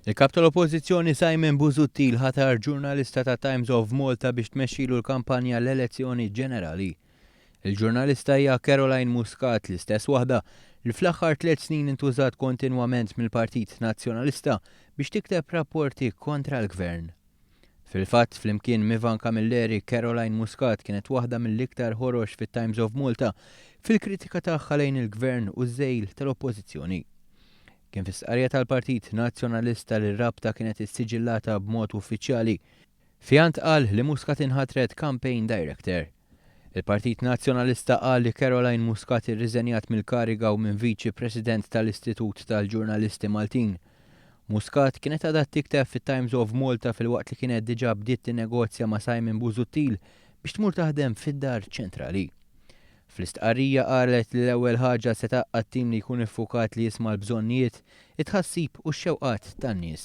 Il-Kap tal-Oppożizzjoni Simon Busuttil ħatar ġurnalista ta' Times of Malta biex tmexxilu l-kampanja l-elezzjoni ġenerali. Il-ġurnalista hija Caroline Muscat, l-istess waħda li fl-aħħar 3 snin intużat kontinwament mill-Partit Nazzjonalista biex tikteb rapporti kontra l-Gvern. Fil-fatt, flimkien m'Ivan Camilleri, Caroline Muscat kienet waħda mill-iktar ħorox fit-Times of Malta fil-kritika tagħha lejn il-Gvern u ż-żejl tal-Oppożizzjoni. Kien fi stqarrija tal-Partit Nazzjonalista li r-rabta kienet issiġillata b'mod uffiċjali. Fiha ntqal li Muscat inħatret Campaign Director. Il-Partit Nazzjonalista qal li Caroline Muscat irriżenjat mill-kariga u minn Viċi President tal-Istitut tal-Ġurnalisti Maltin. Muscat kienet għadha tikteb fit-Times of Malta filwaqt li kienet diġà bdiet tinnegozja ma' Simon Busuttil biex tmur taħdem fid-Dar Ċentrali. Fl-istqarrija qalet li l-ewwel ħaġa se tgħaqqad tim li jkun iffukat li jisma' l-bżonnijiet, it-tħassib u x-xewqat tan-nies.